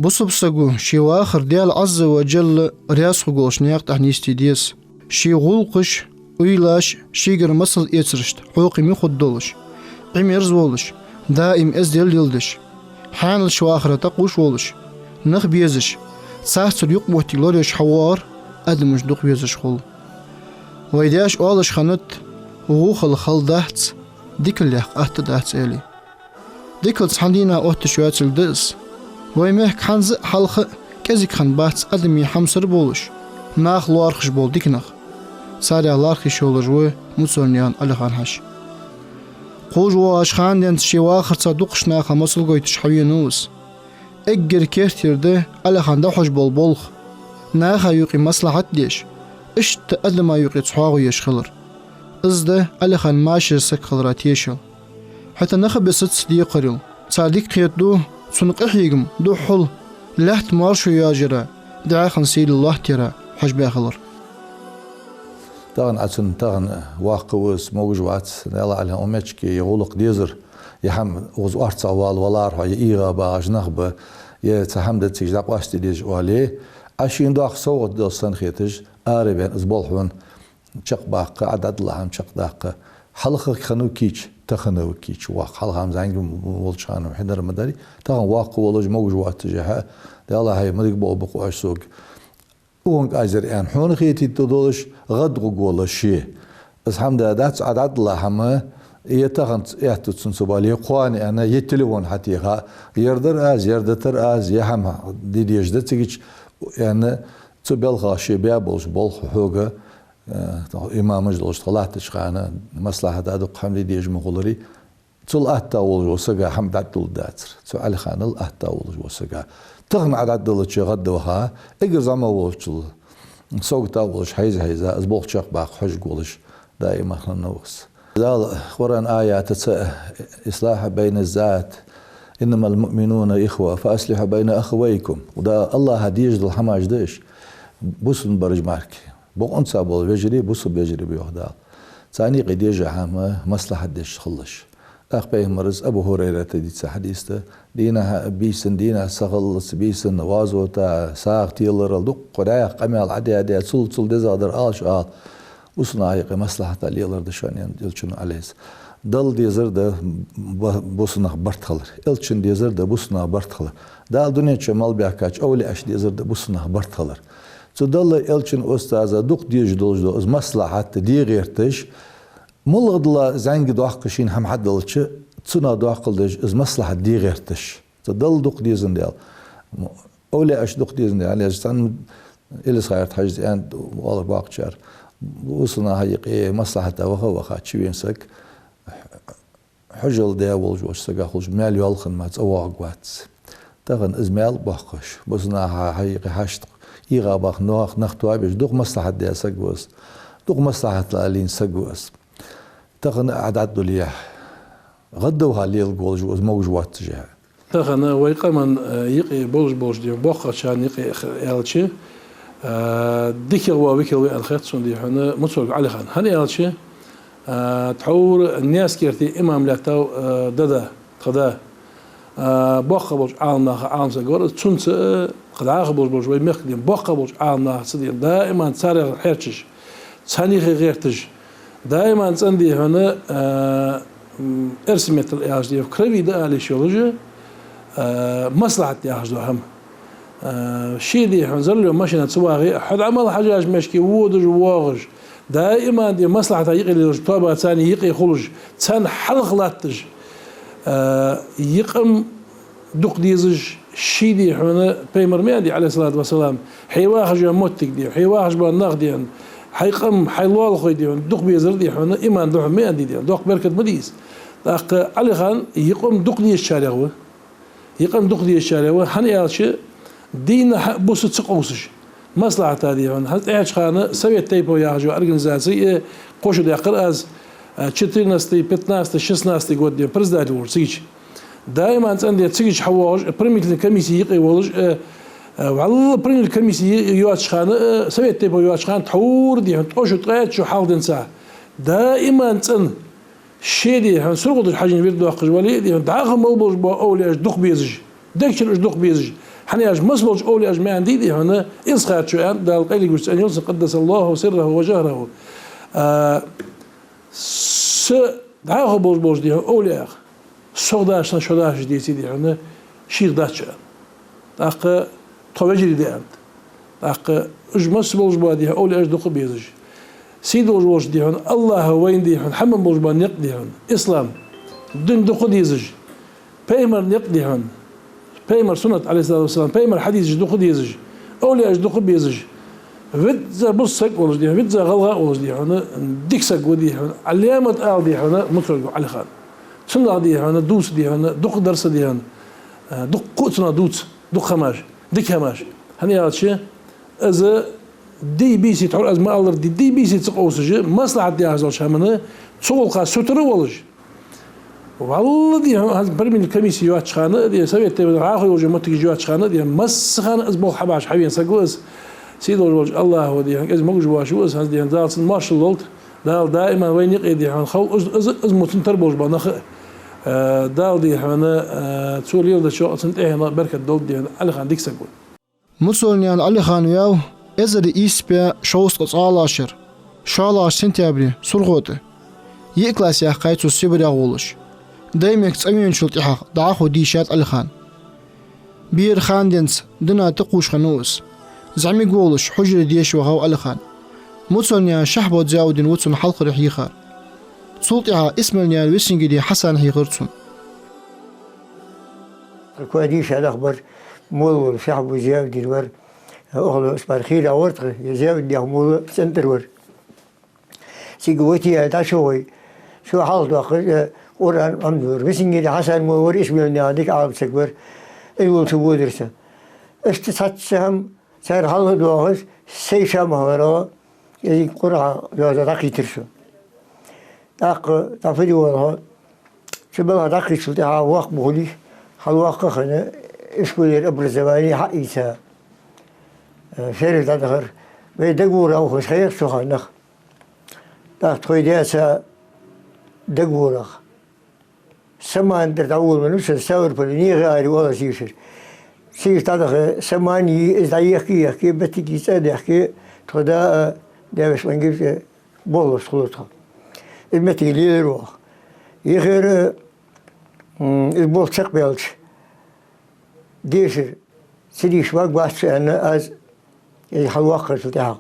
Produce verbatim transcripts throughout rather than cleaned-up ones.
Бусалба саго ший вахар Даьла Ӏазза ва Джалла раьза хургволаш наькъа тӀа нийсде деза. Ший гӀулакхаш, уйлаш шийгара масал эцарашта хьокхам ма хургдолаш, Ӏимерза волаш, даим эздел леладеш, хьаьналча вахара тӀакхувш волаш, нах безаш, царцара юкъмоттиг лораеш хьавоагӀар адамаш дукха везаш хул. Вай даьша оалаш хиннад: «Вухал хала дац, дикаллех атта дац», — аьле. Дикал цхьан дийнахьа отташ йоацилга да из. Вай мехка хӀанз а хьалха а кӀезига хиннабац адамий хьамсара болаш, наха лоархӀаш бола дика нах. Царех лоархӀаш йолаш ва Муцольнаькъан Ӏалихан-Хьажа. Кхувш воагӀаш хана денз ший вахарца дукхача наха масал гойташ хьавенав из. Эггара керттера да Ӏалихан дӀахьош бола болх, наха юкъе маслахьат деш, иштта адамий юкъе цхьоагӀо еш хилар. Из да Ӏалихан машар саг хилара тешал. ХӀаьта нах а бесац декхарийла. Цар дика кхетаду цун къахьегам духхьал лаьтта моаршо йоажара, дӀаьха сийле лоаттаяра хьожабаь хилар. Тахан Ӏа цун тахан воккха ва из, могаш вац, Даьла Ӏалихан умечки е гӀулакх дезар, е хӀама укхаза орцагӀвала валар хьо, е ийгӀа багӀаш нах ба, е цхьа хӀама да цига дӀакъоастаде дезаш оале, Ӏа шийна доккха совгӀат далар санна хеташ, араваьнна из болх хьона чакхбаккха, Ӏа дӀадала хӀама чакхдаккха. Хьалха хиннав кийча, тахан ва кийча воккха. Хьалха хӀама зӀамига волча хана хӀама хиннар ма дарий. Тахан воккха волаш, могаш воаццашехьа, Даьла, хьай ма дика боагӀа бакъо оаш сога. Укхунга азар аьнна, хьона хетийта долаш, гӀадгӀургволаш ше. Из хӀама да дац, Ӏа дӀадала хӀама, е тахан ц-, аьттув цунца бале, кхоана аьнна, е телефон хьатеха, ер дар аз, ер дитар аз, е хӀама де дезаш да цигача аьнна, цу балхах ше баь болаш болх хьога, э, имамаш долаш тха латтача хана, маслахьата дукха хӀама де дезаш ма хуларий, цул атта волаш вола сага хӀама дӀадала дацар. Цу Ӏалиханал атта волаш вола сага. Тахан Ӏа дӀадалача гӀадваха, эггара зӀамагӀа волчул совгӀата волаш, хьайза-хьайза, из болх чакхбаккха хьожаргволаш, даим хиннав из. Дала Къуръан аятаца: «إصلاح بين الذات، إنما المؤمنون إخوة، فأصلحوا بين أخويكم». Да Аллахӏа дезаш дола хӀамаш да уж, бусалба бараш мара. Бокъонца бола вежарий, бусалба вежарий ба, йоах Дала. Царна юкъе дезаш хӀама маслахьат деш хилалаш. ТӀаккха Пайхамара, Абу Хурайрата дийца хьадис да: дийнахьа бийсан, дийнахьа сахиллалца бийсан, гӀазота, сагӀа теларал, дуккха дӀаьха къамаьл Ӏа де а де, цул, цул дезагӀдар ала шо, ала. Бусалба наха юкъе маслахьата лелар да шоана, аьннад Элчано, Ӏалайхи ссалам. Дала дезар да ба-, бусалба нах барт хилар. Элчано дезар да бусалба нах барт хилар. Дала дунен чу мел баьхкача овлияаша дезар да бусалба нах барт хилар. Цу Далла, Элчан, устаза дукха дезаш долаш да из маслахьат де гӀерташ, мулагӀа дала зӀамига доккха шийна хӀама хьадалча, цунах доккхал дезаш из маслахьат де гӀерташ. Цу Далла дукха дезаш да. Овлияаша дукха дезаш да. Ӏалайхи ссалам, Илисхан-Юрта Хьажас аьннад, оалар боккхачар: бусалба наха юкъе маслахьата ваха-ваха чувена саг хьажол де волаш волча сага хулаш маьл йолхана ма цӀавоагӀаргвац. Тахан из маьл боаккхаш, бусалба наха хьай-, хьай хьашт ийгӀа баккха нах, нах тоабеш, дукха маслахьат даь саг ва из, дукха маслахьат лелаенна саг ва из. Тахан Ӏа дӀадале, гӀадваха леларгволаш ва из, могаш воаццашехьа. Тахан вай къаман, э, юкъе болаш болаш да боккхагӀчарна юкъе аьлча, э, дикагӀа вола викал ва аьнна хет сона, дий хьона, Муцольгов Ӏалихан. ХӀана аьлча, э, тхьовра Наьсар-Керте имам лаьттав, э, дада, тха да. Э, боккхагӀа болча Ӏаламнаха Ӏаламсаг вар из, цунца, э, кхы дӀахо болаш болаш вай мехка, дий хьона, боккхагӀа болча Ӏаламнахаца, дий хьона, даим царех хьерчаш, царна юхе гӀерташ, даим цӀена, дий хьона, э, м, эрсий меттала аьлча, дий хьона, в крови да ала йиш йолаш, э, маслахьат яхаш дола хӀама. Э, ше, дий хьона, за рулём машина ца вагӀе а, хьо дӀа мел хьежача мешке водаш, воагӀаш, даим, дий хьона, маслахьата юкъе лелаш, тоаба царна юкъе хулаш, царна хьалха латташ, э, юкъе-м дукха дезаш, ший, дий хьона, Пайхамара ма аьннадий, Ӏалайхи ссалату вассалам: хье вахаш йола моттиг, дий хьона, хье вахаш бола нах, дий хьона, хьай къам, хьай лоалахой, дий хьона, дукха безар, дий хьона, иман да хьона, ма аьннадий, дий хьона, доккха беркат ма дий из. ТӀаккха Ӏалихан юкъе-м дукха дезачарех ва. Юкъе-м дукха дезачарех ва, хӀана аьлча, дийнахьа а, буса а ца къовсаш, маслахьата, дий хьона. ХӀанз тӀехьарча хана Совет тейпов яхаш йола организаци, э, кхо шу даьккхар аз, э, четырнадцатый, пятнадцатый, шестнадцатый год, дий хьона, председатель волаш цигача. Даим цӀена, дий хьона, цигача хьавоагӀаш, э, примирительный комисси юкъе волаш, э, э, валлахӀи, примирительный комисси йоацача хана, э, Совет тейпов йоацача хана тхьовра, дий хьона, ткъо шу, ткъаь итт шу хьалха денз, даим цӀена. Ше, дий хьона, СурхотӀара Хьажий вирд доаккхаш вале а, дий хьона, дӀахо мел болаш бола овлияаш дукха безаш, дегчура уж дукха безаш, ХӀана аьлча, масса болча овлияаша ма аьннадий, дий хьона, Илсхан-Юртарча аьннад, Дала къайлагӀа вийрзача, цӀен йолаш, къаддасаллахӀу сиррахӀу ва жахӀрахӀу. А, са дӀахо болаш болча, дий хьона, овлияех сох дашаш, шо дашаш деций, дий хьона, шийх дац шо, аьнна. ТӀаккха тхо вежарий да, аьннад. ТӀаккха уж масса болаш ба, дий хьона, овлияаш дукха безаш. Сий долаш волча, дий хьона, АллахӀа вайна, дий хьона, хӀама болаш ба никъ, дий хьона, ислам, дин дукха дезаш. Пайхамара никъ, дий хьона, пайхамара суннат, Ӏалайхи ссалату вассалам, пайхамара хьадисаш дукха дезаш, овлияаш дукха безаш, визза бусалба саг волаш, дий хьона, визза гӀалгӀа волаш, дий хьона, дика саг ва, дий хьона, Ӏаламат ала, дий хьона, Муцольгов Ӏалихан. Цунах, дий хьона, дувц, дий хьона, дукха дар са, дий хьона, дукха цунах дувц, дукха хӀамаш, дика хӀамаш. ХӀана аьлча, из дий-бийсий, тхьовра аз ма аллара, дий-бийсий ца къовсаш, маслахьат деш долча хӀаман цу гӀулакха сутара волаш. Валлахӏи, дий хьона, хӀанз премьер комисси йоацача хана, дий, совет тӀа вена гӀахо йолча моттигаш йоацача хана, дий, масса хана из болх хьабеш хьавена саг ва из. Сий долаш волча АллахӀа, дий хьона, кӀезига могаш воацаш ва из, хӀанз, дий хьона, Дала цунна моаршал лолда, Дала даим вай никъ, дий хьона, хов, из, из, из мо цунна тара болаш ба нах а. Э, Дала, дий хьона, э, цо леладечох, цунна тӀехьенах беркат долда, дий хьона, Ӏалихан дика саг ва. Муцольнаьна Ӏалихан ваьв эзар ийс бӀаь шовзткъа цхьоалагӀча шера, шоллагӀча сентябре, СурхотӀа. Йиъ класс яьккхай цо Сибарех волаш. Даьймехка цӀавеначул тӀехьагӀа дӀахо дийшад Ӏалихан. Бера хана денз дина тӀакхувш хиннав из. ЗӀамига волаш, хьужаре деша вахав Ӏалихан. Муцольнаьна Шахьбод-Зиявдин ва цун хьалхара хьехар. Цул тӀехьагӀа Исмаилнаьна Весингере Хьасан хьехар цун. Кхы дийша нах бар, молла вола Шахьбод-Зиявдин вар, укхаза Исмаил хийра вар тха, е Зиявдин яха молла цӀен тӀара вар. Цига вати яй дӀачувой, цо хьалхадоаккхаш, э, Къуръан Ӏомадора. Весингере Хьасан молла вар, Исмаилнаьха дика Ӏалам саг вар. Из волча водар со. Иштта цхьацца хӀама цар хьалхадоахаш, сай ша ма хилара, из Къуръан йоазув дӀакхийтар со. ТӀаккха дӀа фу де воалл хьо? Цу балха дӀакхийттачул тӀехьагӀа воккха ма хулий, хьалвоккха а хинна, ишколера образовани хьаийца, э, шераш дӀадахар. Вай договора ухаш хьех цу хана нах. ТӀаккха тхоай даьца договорах. Саман тӀара дӀаволавеннав со, Ставрополе, НегӀий аре оалаш дешар. Цига дӀадаха, саман йий, из дӀаехке, ехке, моттиг цӀа а даьхке, тхо да а, даь-веший къонгаш, э, болх луш хулар тхо. Из моттиг лелар оаха. Ихера, м, из болх чакхбаьлча, дешар, ца дийша варгвац со, аьнна, аз из хьалваккхарал тӀехьагӀа.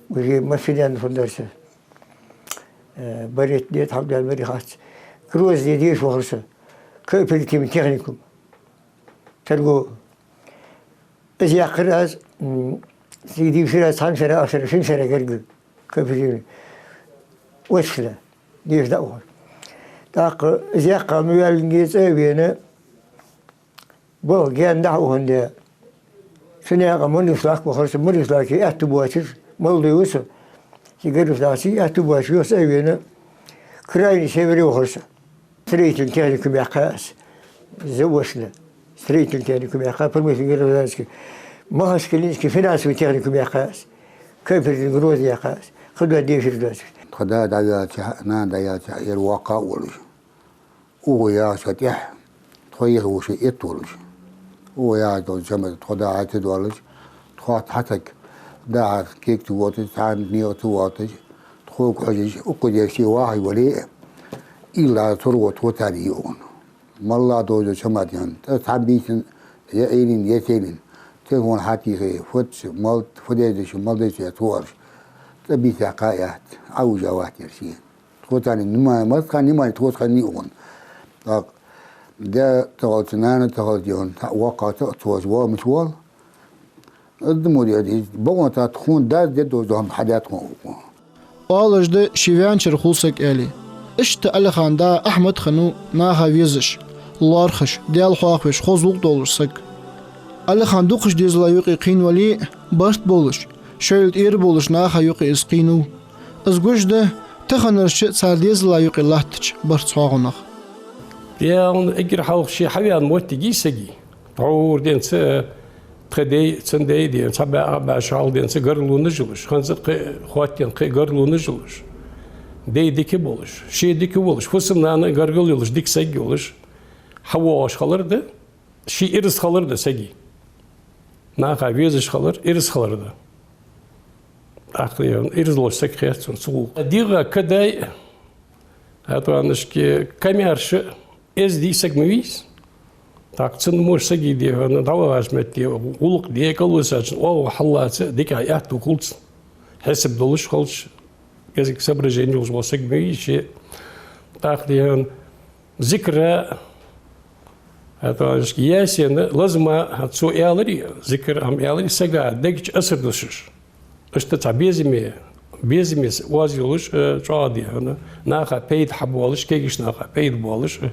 Уже машина фу дар са. Э, барет де, тхьамда баре хац. Грозне деша вахар со. Кооперативни техникум. Торговый. Из яьккхар аз, м, цига дийшар аз цхьан шера, ах шера, шин шера гаргга. Кооперативни. Отрасле. Деша дӀаухар. ТӀаккха из яьккха ма ваьллинге цӀа а вена, болх гаьна дахьа ухаш да. Цу наькъа Мариуслак вахар со, Мариуслаке аьттув боацаш, молодой ва со. Цига Мариуслаке аьттув боацаш, юха цӀа а вена, Крайний Севере вахар со. Строительни техникум яьккхай аз. Заочно. Строительни техникум яьккхай, промышленно-гражданский. Махачкалинский финансовый техникум яьккхай аз. Кооперативни Грозне яьккхай аз. Кхыдола дешар доацаш. Тха да дӀаваьлча, нана дӀаваьлча, ер воккха а волаш. Укхо яхача тӀехьа тхо йиха вуше итт волаш. Укхо яхача долча ма тхо да хьаьта долаш, тхо хьатаг да хьа кегта воаташ, цхьан мегӀа ца воаташ, тхога хьожаш, укхо дерг ше вахаш вале а, илла цургӀо тхо царна югӀун. Малла дожо чамат ян, тӀа цхьан бийсан, я Ӏуйрийна, я Селийна, телефон хьатӀехьа, фуд ше, мал, фу деш да ше, мал деш я тхо арш. ЦӀа бийса кхаъ яц, Ӏа вужа ваттар шен. Тхо царна внимание, массахана внимание тхоца хиннай укхун. ТӀаккха даь ца хилча, нана ца хилча, йоах, воккхагӀа ца а цо, воамаш вола. Из мо де, бокъонца тхона дас де доза хӀама хьадаь тхона укхун. Оалаш да ше ваьнначара хул саг аьле. Иштта Ӏалихан да Ахьмад хиннав наха везаш, лоархӀаш, Даьла хьоахавеш, хоза гӀулакх долаш саг. Ӏалихан дукхача дезала юкъе кхийна вале а, барт болаш, шоайла тӀера болаш наха юкъе из кхийнав. Из гуш да, таханарча цар дезала юкъе латтача барта цхьоагӀонах. Даьла эггара хьалха ше хьавена моттиг я сага. Тхьовра денз тха дай, цун дай денз, цхьа бӀаь, бӀаь шу хьалха денз гаргалонаш йолаш, хӀанз а кхы хоттаенна кхы гаргалонаш йолаш. Дай дика болаш, ше дика волаш, фусам-нана гаргара йолаш, дика саг йолаш. ХьавоагӀаш хилар да. Ший ираз хилар да сага. Наха везаш хилар ираз хилар да. ТӀаккха ираз волаш саг хет цунна цу гӀулакха. ДегӀа кадай, хӀаьта ванашки камаьрша, эздий саг ма вий из. ТӀаккха цунна мо сага дехьа, дӀавахача метте гӀулакх декъал висача, оагӀув хьаллаца, дикагӀа аьттув хул цунна. Хьисап долаш хилча, кӀезига соображени йолаш вола саг ма вий из. ТӀаккха дехьа зикра, хӀаьта ванашки ясена, лазама, хӀаьта цо аьлар, зикр хӀама аьлар, сага дег чу асар дусаш. Иштта цхьа безаме, безамеца оаз йолаш, э, чӀоагӀа дехьа, наха пайда хьабоалаш, кегийча наха пайда боалаш, э,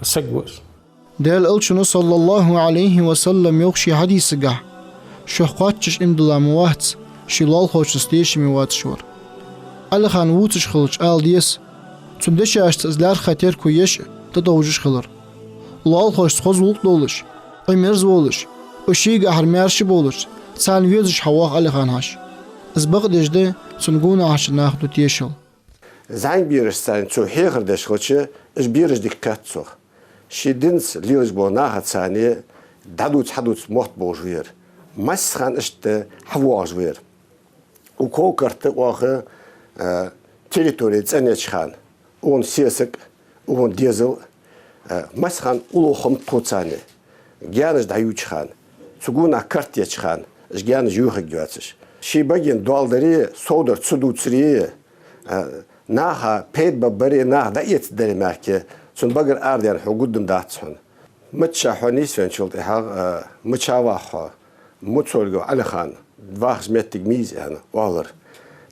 саг ва из. Даьла Элчано, صلى الله عليه وسلم, йоах ший хьадисагахь: «Шух кхоачаш иман дилла ма вац ший лоалахошца тешаме воацаш вар». Ӏалихан вувцаш хилча ала деза, цун дешашца из лаьрххӀа терко еш а, тӀатовжаш хилар. Лоалахошца хоза гӀулакх долаш, Ӏи мерза волаш, уж шийгахьара маьрша болаш, царна везаш хьавоагӀа Ӏалихан хьаша. Из бакъдеш да, цун гонахьарча наха ду тешал. ЗӀамига берашца цо хьехар деш хилча, уж бераш дика кхет цох. Ший динца лелаш болча нахаца цхьана дӀадувца, хьадувца мотт бовш вар. Массахана иштта хьавоагӀаш вар. Укхо карта оаха, э, территори цӀенъеча хана, укхун сесаг, укхун дезал, э, массахана уллув хӀама тхо царна. Гаьнаш дӀаювча хана, цу гонахьа карт еча хана, уж гаьнаш юхаргйоацаш. Ший баген доал дари, совдар ца дувцари, э, наха пайда барбари, наха дӀаэцаргдари мара, цун багара арадаьнна хьо гудам дац хьона. Мичча хьо нийсвенначул тӀехьагӀа, э, мичча вах хьо, мичча волга Ӏалихан, вахача моттиг мийза аьнна оалар.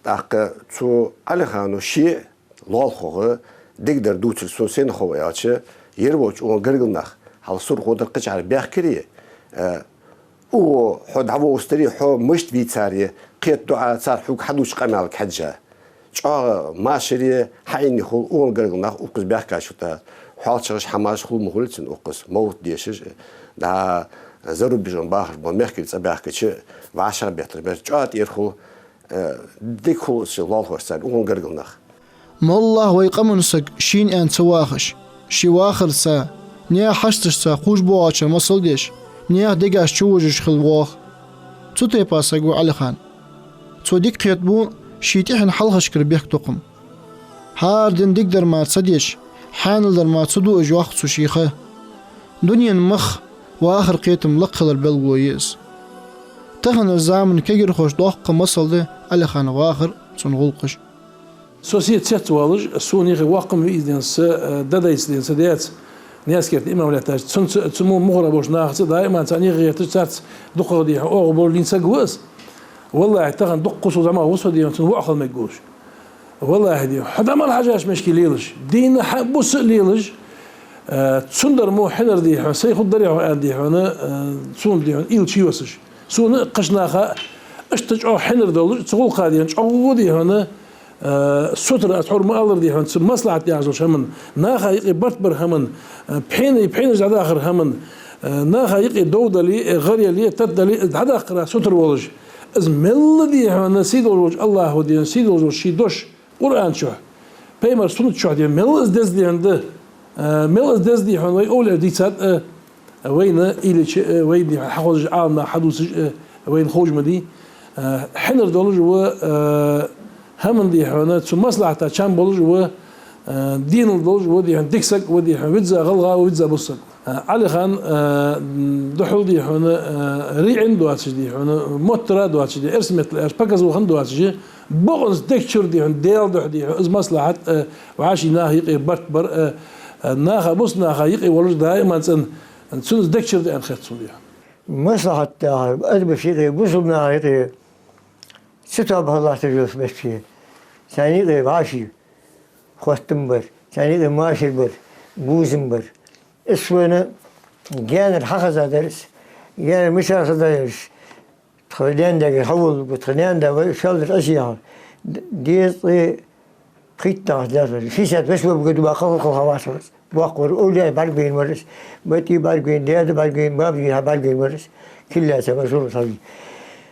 ТӀаккха цу Ӏалихано ший лоалахошта дикадар дувцар сона сенах хов аьлча, ер волча укхун гаргара нах, хьал Сурхо дар кхычахьара баьхкари, э, укхо хьо дӀавовзийтари, хьо мишта вийцари, кхета дуӀа цар хьога хьадувцача къамаьлага хьежжа. ЧӀоагӀа машари хьаьнни хул укхун гаргара нах укхаза баьхкача тӀа. ХьоалчагӀаш, хӀамаш хул ма хулий цун укхаза, мовлат дешаш, дӀа зарубежом бахаш бола мехкарий цӀабаьхкача, вӀашагӀбетташ бер чӀоагӀа тӀера хул, э, дика хул ший лоалахошца цар укхун гаргара нах. Моллагӏа вай къаман саг шийна аьнна ца вахаш, ший вахарца, наьха хьашташца кхувш боагӀачун масал деш, наьха дегаш чувожаш хила воагӀа. Цу тайпара саг ва Ӏалихан. Цо дика кхетабу ший тӀехьен хьалхашкара бехктокхам. ХӀара ден дикадар мара ца деш, хьаьнал дар мара ца дуаш йоах цо ший ха. Дунен мах вахара кхетам лакхъялара белгало я из. Таханара заман кагирхошта доккха масал да Ӏалихана вахар, цун гӀулакхаш. Со се цецвалаш, сона юхе воккха ма вий из ден са, э, дадайца ден са дац, Наьсаркерта имам латташ. Цунца, цу му-, мухӀара болча нахаца даим царна юхе гӀерташ, царца дукхагӀа дехьа оагӀув болаш лийнна саг ва из. Валлахьи, тахан дукха кхо сов зӀамагӀа ва со ден, цунна воӀ хила мегаш. Валлахьи, ден, хьо дӀа мел хьажача мешки лелаш, дийна хьа буса а лелаш, э, цундар мо хьинар дехьа, сай хургдарий хьо аьнна дехьа, э, цунна дехьа, ил чуйосаш. Сона а кхыча наха а иштта чӀоагӀа хьинар долаш, цу гӀулакха ден чӀоагӀа дехьа, э, сутара, аз хьора ма аллара дехьа, цу маслахьат яхаш долча хӀаман, наха юкъе барт бар хӀаман, э, пхьенай, пхьенаш дӀадахар хӀаман, э, наха юкъе дов дале, э, гӀар яле, тата дале, из дӀадаккхара сутара волаш. Из мел дехьа, сий долаш волча Аллахӏо ден, сий долаш волча ший дош, Къуръан чу, пайхамара суннат чу ден, мел из деза ден да, э, мел из деза дехьа, вай овлияш дийцад, э, вайна, илича, э, вай дехьа хьахозаш, Ӏалам наха хьадувцаш, э, вайна ховш ма дий. Э, хьинар долаш ва, э, хӀаман дехьа, цу маслахьата чам болаш ва, э, денал долаш ва дехьа, дика саг ва дехьа, визза гӀалгӀа ва, визза буса саг. Э, Ӏалихан, э, духьал дехьа, э, риӀин доацаш дехьа, моттара доацаш дехьа, эрсий меттала аьлча, показуха доацаш, бокъонца дег чура дехьа, Даьла духьа дехьа, из маслахьат, э, вӀаший наха юкъе барт бар, э, э, наха, буса наха юкъе волаш даим цӀена, цунца дег чура да аьнна хет сона дехьа. Маслахьат дахар, адамаш юкъе, бусалба наха юкъе, цу тоба хьаллатташ йолча мехкашка. Царна юкъе вӀаший хоттам бар, царна юкъе машар бар, бувзам бар. Из сона гаьнара хьахезадар из, гаьнара мичара хезадар из. Тха даь-дагара хьавоалалургва, тха даь-да вай шалдара Ӏесийхьа. Д-, дезткъеи пхийтталагӀча даьлара, шестьдесят восьмом году баккхал хала хьавац вар из. БоккхагӀвар, овлияй бӀаргавайна вар из, бати бӀаргавайна, даь-да бӀаргавайна, баба-йиха бӀаргавайна вар из, кхиллаьца вар шура хьавий.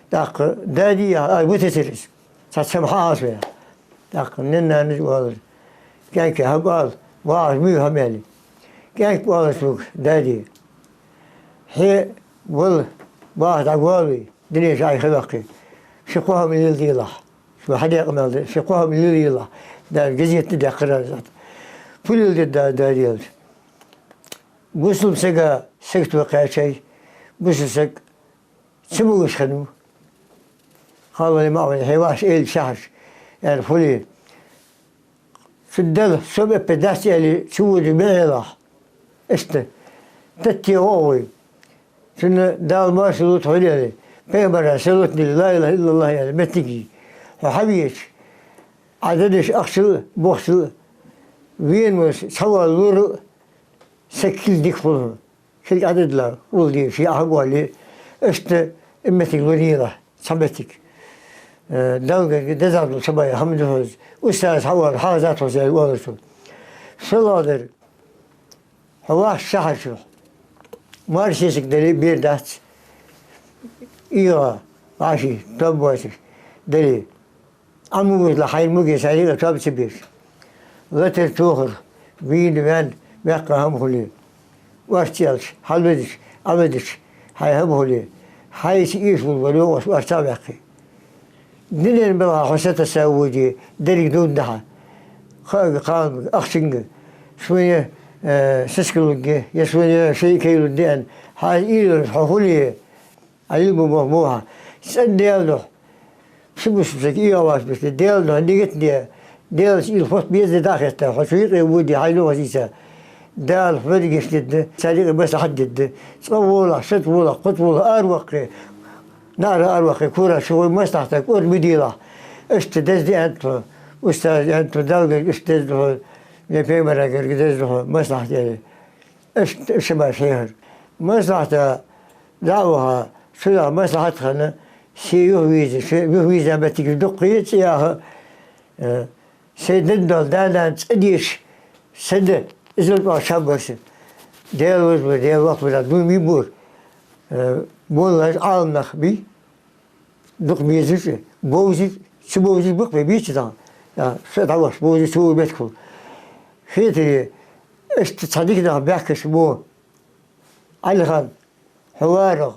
ТӀаккха дади а, а, витасар из. Цхьацца хӀама хьахьаста вай. ТӀаккха наьна-нанас оалар: «КӀаьнка, хӀама ала, вагӀаш ма вий хӀама», — аьле. КӀаьнка оалар сога: «Дади, Хье, валла, баха дӀагӀолла вай, дунен чу Ӏайха ваккхе. Ши кхо хӀама леладелахь. Шо хьадаь къамаьл да, ши кхо хӀама леладелахь. Дала газета тӀа даьккхар аз атта. Фу леладе да, да лелаш. Бусалба сага сагото кхаьчай, бусалба саг ца могаш хиннав. Халла ма вай, хье ваьш эли шахьаш, аьлар фули. Цу Дала со беппе дац аьле, цу вуди ма элахь. Иштта, татте гӀо вай. Цунна Дала маршал лу тхо аьле, пайхамара салот дилла, ла илахӀа иллаллахӀ аьле, моттиге хьо хьавеча, Ӏа дадеш ахчал, бохчал, венавас цхьавола лорал, саг кил дика хул хьона. Шийга Ӏададла улл де, ший Ӏа хьабоале, иштта моттиг лур елахь, цхьа моттиг. Э, Далла гарга дезагӀа дола ца бай хӀама да хьона из. Устаз хьаоалар, хьахеза тхо, аьле оалар цо. СалагӀа дар, хьо вахаш шахьар чу, маршонсаг дале бер дац, ийгӀа, вӀаши, тоба боацаш дале. Ӏа ма вузалахь, хьайна муге царех а тоба ца беш. Латар тохар, вийна ваьнна, ваьккха хӀама хуле. Орц аьлча, хьалведача, Ӏаведача, хьай хӀама хуле. Хьайца эшаволаш вар йоагӀаш орц а ваьккхе. Дунен балха хьо сатесса воде, деррига дунен дахьа. Хаага, кхалнага, ахчанга, сона, э, сискал лургья, е сона шоай кай лургда аьнна, хьа уйла йолаш хьо хуле, Ӏа уйла бу боху муха. ЦӀена Даьла духьа. Шу бусалба саг ийгӀа вац бисте, Даьла духьа нигат де. Даьлаца уйла хӀотта беза де дӀахетта, хьо цу юкъе воде, хьайна вазийца. Дала хьоьга гешт дергда, царна юкъе маслахьат дергда. Цкъа волахь, шозза волахь, кхозза волахь, араваккхе. НаӀара араваккхе, кора шу вай маслахьатага кӀорда ма делахь. Иштта деза де аьннад тхо. Устаза аьннад тхо, Далла гарга иштта деза да хьона, е пайхамара гарга деза да хьона, маслахьат аьле. Иштта ши баш хьехар. Маслахьата дӀа а ваха, цу наха маслахьат хинна, се юхавийза, се юхавийза моттигаш дукха я, цӀи яха, э, се дин дола да-нана цӀа деш, са да, иззал тӀехьа шаббарса. Даьла ваза вар, Даьла воккха вар, дуй мий бора, э, болаш Ӏаламнах бий. Дукха безаш а, бовзаш, ца бовзаш бакъ бе, бийца дагӀа. Я, са дӀавахаш, бовзаш, ца вовзаш меттиг хул. Хетаре, иштта цхьа дика нах баьхкача бо. Ӏалихан, хьо варах,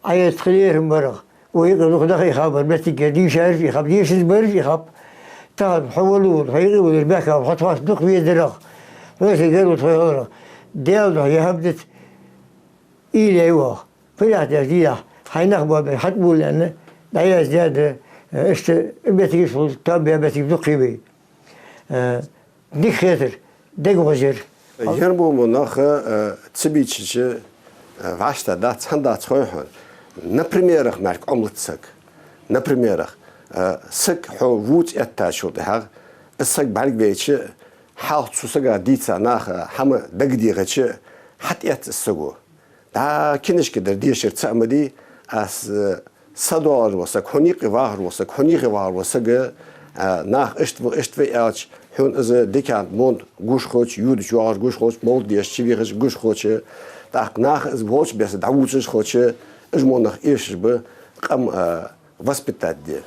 Ӏа еза тхилерам барах, вай юкъе дукха нах а хабар, моттигера дийшараш а хаб, дешаза бараш а хаб. Тахан хьо валу, хьо юкъе валар баьхкаб, хьо тхоца дукха везарах, хьоьца гаргара тхо хиларах. Даьла духьа яхӀаб дита, уйла яй оаха. Пурехь деш дийхьа, хьай нах боабе, хьатӀабувла аьнна, дӀаяздаь да, э, иштта моттигаш хул, тоба бе моттигаш дукха бий. Э, дика хетар, дега гӀозар. Ер бу мо нах, э, ца бийцача, э, вӀаштӀехьа дац, хӀана дац хой хьона. Напримерах мара Ӏомалуц саг. Напримерах, э, саг хьо вувца эттачул тӀехьагӀа, из саг бӀаргавайча, хьалха цу сага дийца наха хӀама дагадехача, хьатӀаэц из саго. Да, кинашка дар дешар ца а ма дий, аз, э, са доагӀаш вола саг, хьона юкъе вахар вола саг, хьона юхе вахар вола саг, э, наха иштта ва, иштта ва аьлча, хьона из дикан монт гуш хилча, юдаш йоагӀаш гуш хилча, мовлат деш чувихача гуш хилча, тӀаккха наха из волча беса дӀавувцаш хилча, уж мо нах эшаш ба, къам, э, воспитать де.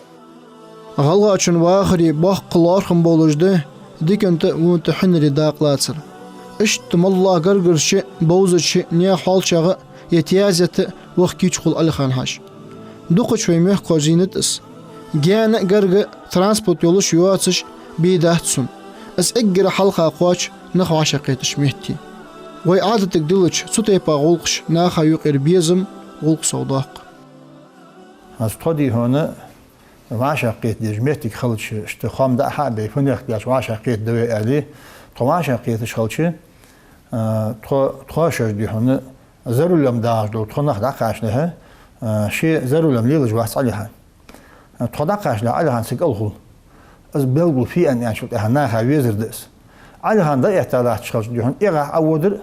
ГӀалгӀачун вахаре боккха лоархӀам болаш да диканта а, вонта а хьинаре дакъа лацар. Иштта моллагӀа гаргарча а, бовзача а, наьха хьоалчагӀа а, е тезета а ваха кийча хул Ӏалихан-Хьажа. Дукхача вай мехкахошта зийнад из. Гаьна а, гарга а транспорт йолаш а, йоацаш а бе дац цун. Из эггара хьалха кхоач нах вӀашагӀкхетача метте. Вай Ӏадатага диллача, цу тайпара гӀулакхаш наха юкъера безам, гӀулакх совдоаккх. Аз тхо, дий хьона, вӀашагӀкхета дезаш моттиг хилча, иштта хоам дӀа а хьа а бе, фуннагӀа деш вӀашагӀкхетаргда вай аьле, тхо вӀашагӀкхеташ хилча, а, тхо, тхо шоаш, дий хьона, за рулем дагӀаш дола тхо нах дӀакхачалехьа, а, ше за рулем лелаш вац Ӏалихан. Тхо дӀакхачалехьа Ӏалихан цига кӀал хул. Из белгало фу я аьнначул тӀехьагӀа наха везар да из. Ӏалихан дӀаэтта латташ хилча, дий хьона, эгӀахьа Ӏоводар,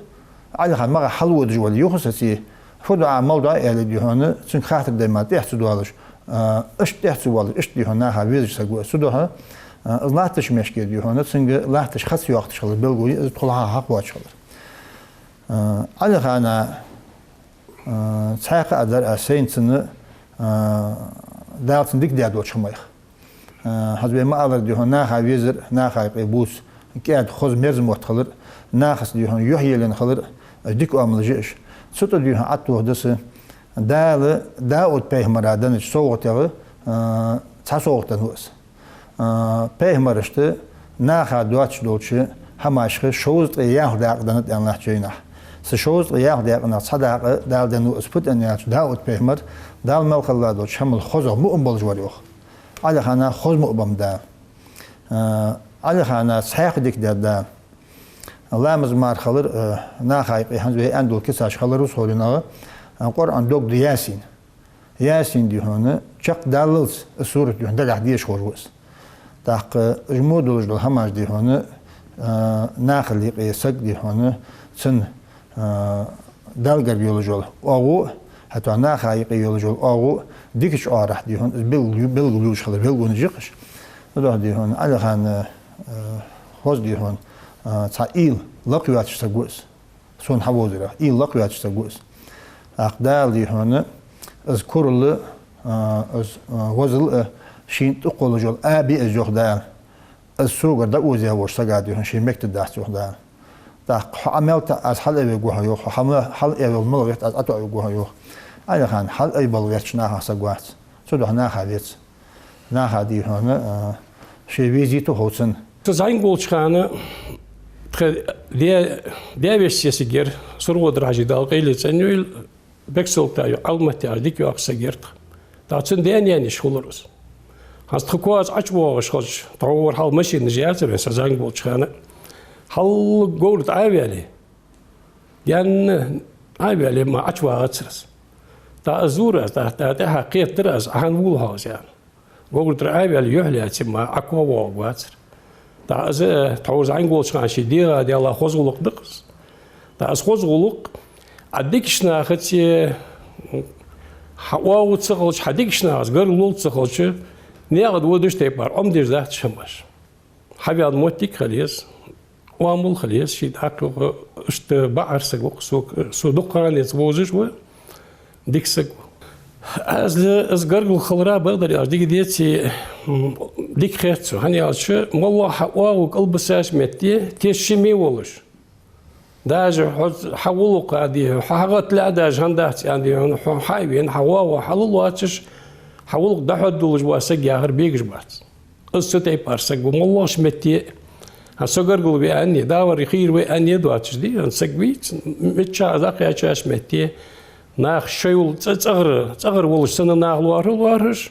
Ӏалихан магӀа хьалводаш вале, юха саций, фу ду Ӏа, мала ду Ӏа аьле, дий хьона, цунга хаттар дай мара тӀехьа ца доалаш, а, иштта тӀехьа ца воалаш, иштта, дий хьона, наха везаш саг ва из. Цудухьа, а, из латтача мешке, дий хьона, цунга латташ хаза йоахаш хилар белгало я из, тхо лахьа хьакхоачаш хилар. А, Ӏалихана, а, цхьаькха а дар аз сайна цунна, а, Дала цунна дика даь долча хӀамаех. А, хӀанз вай ма аллара, дий хьона, наха везар, наха юкъе бувца кӀаьда, хоза, мерза мотт хилар, нахаца, дий хьона, юхь елла хилар, уж дика оамалаш я уж. Цу тӀа дийхьа аттух да са, Дала Дауд пайхамара даннача совгӀатех, а, цхьа совгӀат да из. А, пайхамарашта наха доацаш долча хӀамашха шовзткъеи ялх дакъа да аьнна латтача жайнахь. Цу шовзткъеи ялх дакъанах цхьа дакъа Дала денна да из, фуд аьлча, Дауд пайхамар Дала мел хилла долча хӀамал хозагӀа муъам болаш вар, йоах. Ӏалихана хоза муъам беннаб Дала. А, Ӏалихана цхьаькха дика даьд Дала. Ламаз-марха хилар, а, наха юкъе хӀанз вай аьнна дола кицаш хилар ва из хьолина, а, Къуръан дог да Ясин. Ясин дийхьа чакхдаллалца из сурат дийхьа дагахь дешаш хургва из. ТӀаккха уж мо долаш дола хӀамаш дийхьа, а, наха юкъе саг дийхьа, цун, а, Далла гарга йолаш йола оагӀув, хӀаьта наха юкъе йолаш йола оагӀув дикача оагӀорахьа дийхьа, из белгал-, белгалъеш хилар, белгалонаш я-кх уж. Цудухьа дийхьа, Ӏалихана, а, хоза дийхьа, а, цхьа уйла лакхйоацаш саг ва из. Сона хьавовзарах, уйла лакхваьча саг ва из. ТӀаккха Дала дийхьа, из курал а, из, а, возал а шийна тӀакхоллаш йола аби из, йоах Дала. Из согара дӀаозаваь волча сага дийхьа ший мегаш дац, йоах Дала. ТӀаккха хьо Ӏа мел тӀа аз хьалаайвергва хьо, йоах, хьо хьа ма-, хьалаайвала мел гӀерт аз Ӏотоавергва хьо, йоах. Ӏалихан хьалаайбала гӀертача нахах саг вац. Цудухьа наха вец. Наха дийхьа, а, ше везийта ховцан. Со зӀамига волча хана тха даь-, даь-веший сесаг яр, СурхотӀара-Хьажий, Дала къайле цӀенйойла, Бексолта ю, Ӏалматта яхаш дика йоаккхаш саг яр тха. ТӀаккха цун даь-наьна йиша хулар из. ХӀанз тха коа ӀочувоагӀаш хилча, тхьовра хьалха машинаш яцар вайна, со зӀамига волча хана. Хьалха говра тӀа Ӏоваьле, гаьна Ӏоваьле мара ӀочувоагӀацар из. ТӀаккха из зур аз, тӀаккха, тӀаккха тӀехьа кхетар аз, Ӏа хӀана вувл хьо из, аьнна. Говра тӀара Ӏоваьле юхь лаьце мара Ӏа коа воагӀаргвацар. ТӀаккха из, э, тхьовра зӀамига волча хана ший дегӀа даьлла хоза гӀулакх да-кх из. ТӀаккха из хоза гӀулакх Ӏа дикача нахаца, хьа оагӀув ца хилча, хьа дикача нахаца гаргало ца хилча, наькъа тӀа водаш тайпара Ӏомадеш дац уж хӀамаш. Хьаваьнна моттиг хила еза, оамал хила еза, ший дӀакхухьа, иштта бакъахьара саг ва-кх со, со дукха хана денз вовзаш ва, дика саг ва. Аз, из гаргало хилара, бакъдар аьлча, дика деций, м, дика хет сона, хӀана аьлча, моллагӀа хьа оагӀув кӀалбисача метте тешаме волаш. Даже хьо, хьа гӀулакха дийхьа, хьо хьагӀаттале а даже хӀама дац аьнна дийхьа, хьо хьавена, хьа гӀоагӀув хьаллоацаш, хьа гӀулакх дӀахьоргдолаш вола саг яхар бегаш бац. Из цу тайпара саг ва, моллагӀча метте, хӀанз со гаргало ве аьнна, Даьлагара хийра ве аьнна доацаш дийхьа саг вий из, миччахьа а дӀакхаьчача метте, нах шоайла цӀа-, цӀагӀара, цӀагӀара волаш санна нах лоархӀа-лоархӀаш,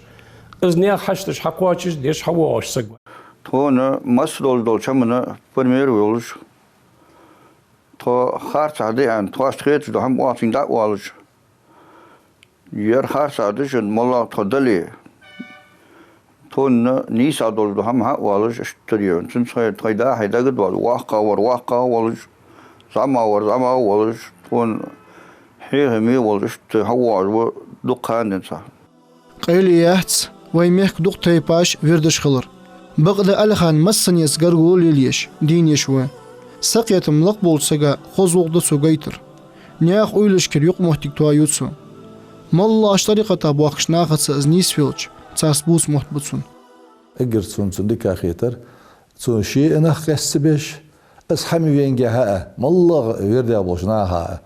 из наьха хьашташ хьакхоачашдеш, хьавоагӀаш саг ва. Тхона масса долаш долча хӀаман пример волаш, тхо харцахьа да аьнна, тхоашта хеташ дола хӀама оаха цунга дӀа а оалаш. Ер харцахьа да шоана, моллагӀа тхо дале, тхона нийсагӀа долаш дола хӀама хьа а оалаш, иштта дийхьа. Цунца тхоай, тхоай дӀа-хьа дагадоалаш, воккхагӀа вар воккхагӀа волаш, зӀамагӀа вар зӀамагӀа волаш, тхона хьехаме волаш, иштта хьавоагӀаш ва дукха хана денз. Къайле яц вай мехка дукха тайпаш вирдаш хилар. Бакъда Ӏалихан массанеца гаргало лелаеш, дийна еш ва. Сакхетам лакха болча сага хоза гӀулакх да цо гайтар. Наьха уйлашкара юкъамоттиг тоаю цо. МоллагӀча тӀарикъата бохкача нахаца из нийсвелча, царца бувца мотт ба цун. Эггара цунна цун дика хетар, цо ше а нах къоаста ца беш, из хӀама венгехьа а, моллагӀа вирда болча наха а,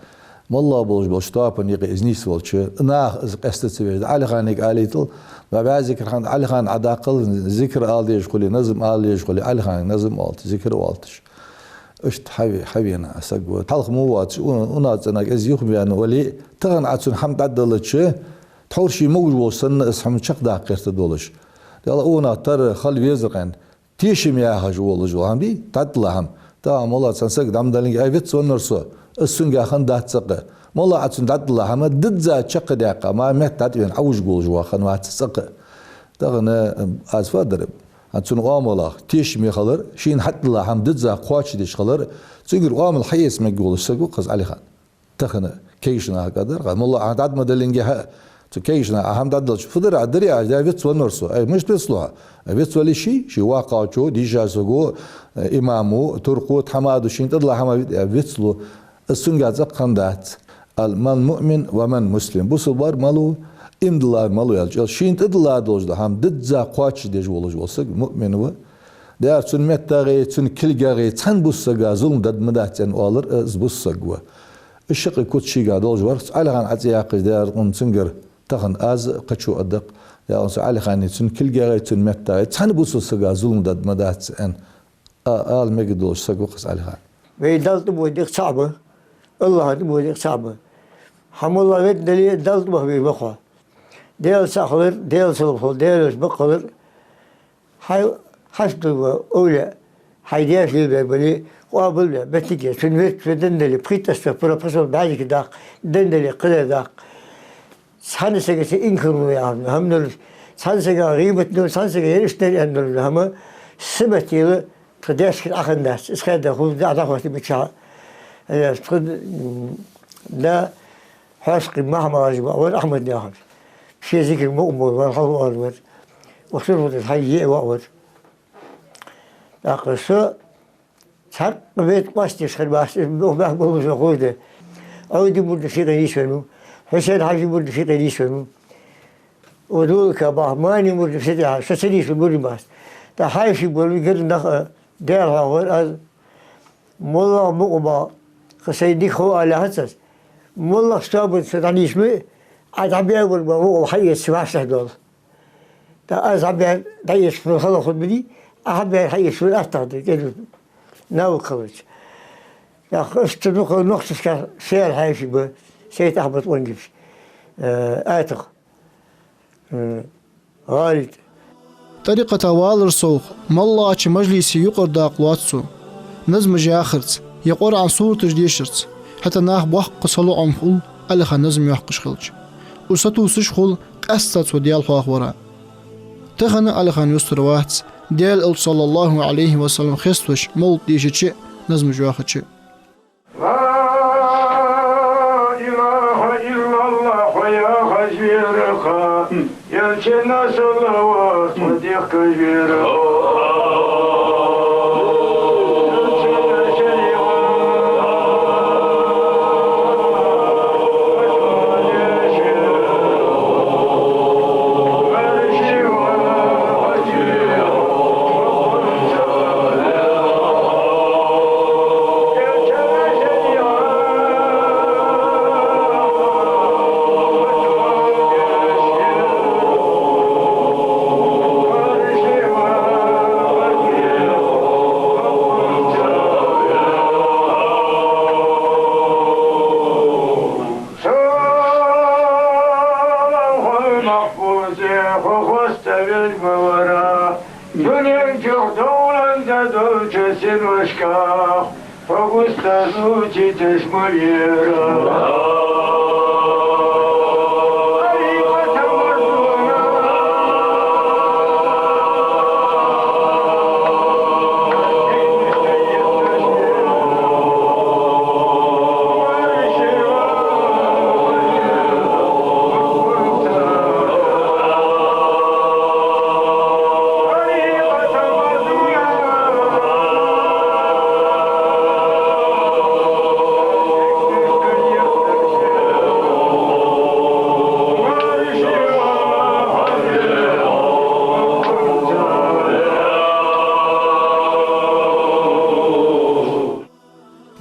моллагӀа болаш болча тоапан юкъе из нийсвелча, наха из къоаста ца беш. Ӏалиханга алийтал, баьбаь зикар хьан Ӏалихан Ӏадаккхал, зикар ала дезаш хуле, назам ала дезаш хуле, Ӏалиханга назам оалаш, зикар оалаш. Иштта хьаве-, хьавена саг ва. Тхьалха мо воацаш, у-, уна цӀенаг из юхаваьнна вале, тахан Ӏа цунна хӀама дӀадалча, тхьовра ше могаш волаш санна, из хӀама чакхдаккха гӀерта долаш. Дала уна тара хила везар къаьна. Тешам яхаш волаш вола хӀама дий, дӀадала хӀама. Тахан моллагӀа цхьан сага дӀа ма даллинге, ай, вицвеннав со, из цунга хиннадац цӀаккха. МоллагӀа Ӏа цунна дӀадала хӀама дизза чакхдаьккха, мара метта дӀатӀавена Ӏовужаш волаш вола хиннавац цӀаккха. Тахан, э, аз фу дар, хӀанз цун оамалах тешаме хилар, шийна хьатӀадала хӀама дизза кхоачашдеш хилар, цунгара оамал хьаэца мегаш волаш саг ва-кх из Ӏалихан. Тахан кегийча наха кӀадар, моллагӀа Ӏа дӀа ма даллинге хьа, цу кегийча наха Ӏа хӀама дӀадалча, фу дар Ӏа, дарий Ӏа, даь вицвеннав со, ай, мишта вицлу хьо? Вицвале ше, ше воккхагӀчо, дийша саго, э, имамо, туркхо, тхьамада шийна тӀадала хӀама ви-, э, вицлу, из цунга цӀаккха хиннадац. Ал-, ман муъмин ва ман муслим. Бусалба вар малув, иман диллар малув аьлча, шийна тӀадала долаш дола хӀама дизза кхоачашдеш волаш вола саг муъмин ва. Дера цун меттагӀеи, цун кулгагӀеи цхьан бусалба сага зулам даргдац аьнна оалар, из бусалба саг ва. Уж шаккхе куц шийга долаш вар, цу Ӏалихана ӀацӀи яккхаш дар, цунгара тахан аз а кхычо а дакъа, я цу Ӏалиханеи цун кулгагӀеи цун меттагӀеи цхьан бусалба сага зулам даьд ма дац аьнна, а, ала мегаш долаш саг ва-кх из Ӏалихан. Вай Далла тӀабоагӀа дикъ цаӀ ба, АллахӀа тӀабоагӀа дикъ цаӀ ба. Хьа моллагӀа веддале, Далла тӀабоагӀа вай ва-кх. Даьла цаӀ хилар, Даьла салам хилар, Даьла элча бакъ хилар, хьай хьашт ду ва овлияъ, хьай даьша лелабаь бале, къоабал бе, моттиг е, цун верт цо денна дале, пхийтта сто, пхи-, пхи сов бӀаьзга даккха, денна дале, кхыдар даккха. Цхьан сага ца инкарло яхар, хӀама долаш, цхьан сага гӀийбат долаш, цхьан сага ер иштта дар аьнна долаш, хӀама са меттел тха даьшкара Ӏохайна дац. Из хаьдда хул, дӀа-, дӀахоттабича. Э, тха, м, да, Хьоашкхий Махьмад-Хьажа воӀ вар, Ахьмад яхаш. Ше зикар мукъа бола вар, хьалха оала вар. Укх сурхо тӀа хьай йиӀ воӀ вар. ТӀаккха со цхьаккха ветта къоастадеш хиннабац, из бо-, баьхка болаш ховш да. Ӏовди мурдаш юкъе нийсвеннав, Хьусен-Хьажий мурдаш юкъе нийсвеннав. Удулка бахьа, Мани мурдаш са тӀехьа, со ца нийсвенна мурд бац. ТӀаккха хьаьший болаш гир нах а, Даьла хьоахавар аз. МоллагӀа мукъа бола, кхы сай дика хов ала яхац аз. МоллагӀа стоабанца со дӀанийсвеннав, Ӏа дӀабаь бола мукъа хьаэца вӀаштӀехьадоал. ТӀаккха аз дӀабаьр дӀаэца хьона хала хургбац, Ӏа хьабаьр хьаэца хьона аттагӀа да, кӀезига навкъа хилча. ТӀаккха иштта дукха нохчашкахь шоайла хьаьший ба, Сайт-Ахьмад Къонгипс, э, АтагӀа, э, ГӀалий тӀа. ТӀарикъата валара совгӀа, моллагӀча мажлисе юкъара дакъа лоац цо. Назмаш яхарца, е Къуръан сураташ дешарца, хӀаьта нах боккха салоӀам хул Ӏалихан назам йоаккхаш хилча. Уж сатувсаш хул къаьстта цо Даьла хьоахавара. Тахан Ӏалихан юстара вац Даьла элча, саллаллахӀу Ӏалайхи ва саллам, хеставеш мовлад дешача а, назмаш йоахача а. لا إله إلا الله, хьо яхаш вера-кх, Элчана салават хьо дехкаш вера-кх. Дунен чу довланта долча синошках хьо густа зувцаш ма вера.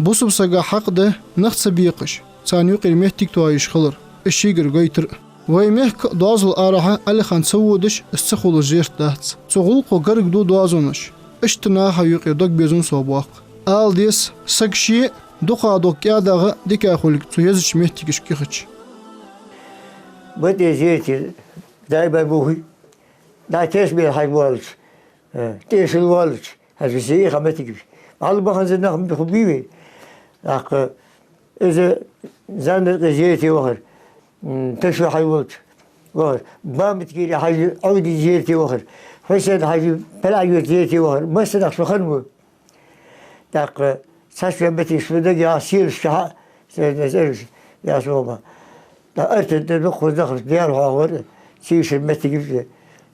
Бусалба сага хьакъ да нах ца бекхаш, царна юкъера моттиг тоаеш хилар, из шийгара гойтар а. Вай мехка а, доазол арахьа а Ӏалихан ца водаш, из ца хулаш зерат дац. Цу гӀулакхо гарга ду доазонаш. Иштта наха юкъера дог безам совбоаккх. Ала деза, саг ше а дукха дог кӀаьдагӀа а дика хулга цу езача моттигашка кхихьача. БатӀе зерате даим бувхий, дӀа тешмел хьажа воаллача, э, тӀешал воаллача, хьажа висе а ха моттигаш. Бала баханза нах ма хургбий вай. ТӀаккха из Зандаркъе зерате вахар, м, Ташо хьажа волча вахар, Баматгире хьажа Ӏовди зерате вахар, Хьусен-Хьажа ПелаӀ-Юрта зерате вахар, массанахьа со хиннав. ТӀаккха цхьа ши моттигаш фу дагахь селашка хьа, се-, се-, се-, яс ома. ТӀаккха Артан тӀа дукха дахарца Даьла хьоахавар, цигара моттигаш,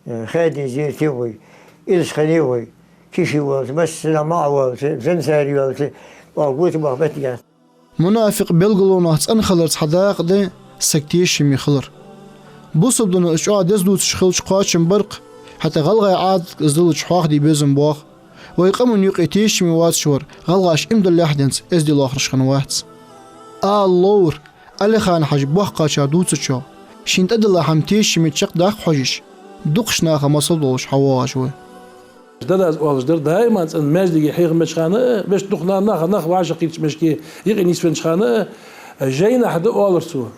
э, Хаьден зерате вахар, Илсхан-Юрте вахар, Киши волча, массанахьа МаӀа волча, Зансари волча, оаха гуш баха моттигаш. Мунафикъ белгалонех цӀена хиларца хьадакъа да саг тешаме хилар. Бусалба дино из чӀоагӀа деза дувцаш хилча кхоачам бар-кх, хӀаьта гӀалгӀай Ӏадатага из диллача хьоахаде безам боагӀа. Вай къаман юкъе тешаме воацаш вар гӀалгӀаша иман диллалехь денз эздел лохараш хиннавац. Ала ловра, Ӏалихан-Хьажа боккхагӀчар дувцачох, шийна тӀадилла хӀама тешаме чакхдаккха хьожаш, дукхача наха масал долаш хьавоагӀаш ва. Дадас оалаш дар, даиман цӀена маьждиге хьехам беча хана а, вешта дукха нах, нах вӀашагӀкхийттача мешке юкъе нийсвеннача хана а, жайнашка да оалар цо.